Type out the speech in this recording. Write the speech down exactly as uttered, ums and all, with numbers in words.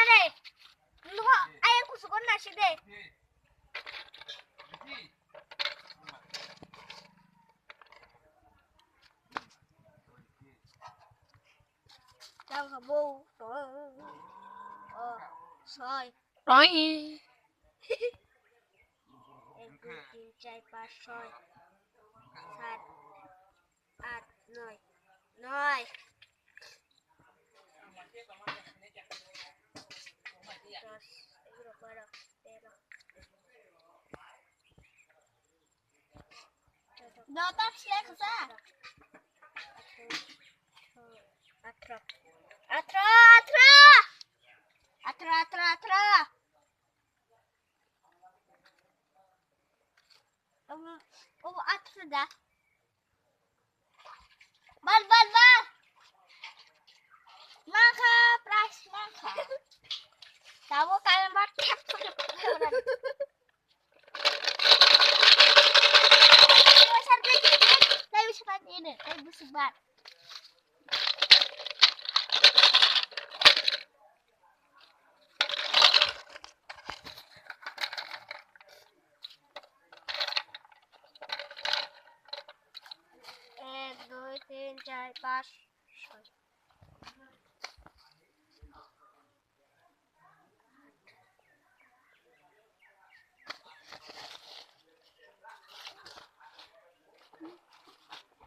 Re, nungo ayang kusugo nasi de. Tao ka bo. Oh, soi. Roi. Ek, dui, tin, char, panch, soi, sat, at, noi. Noi. Dos, egaro, baro, tero. Dota select sa. Atro. Atro, atro. Atro, atro, atro. Obo, obo atro da. Bal, bal, bal. Mangkha, prize mangkha. Tabo kaiman bar thep thep thep. Tei bisa bat ini, tei bisa bat. Ek, dui, tin, char, panch, soi.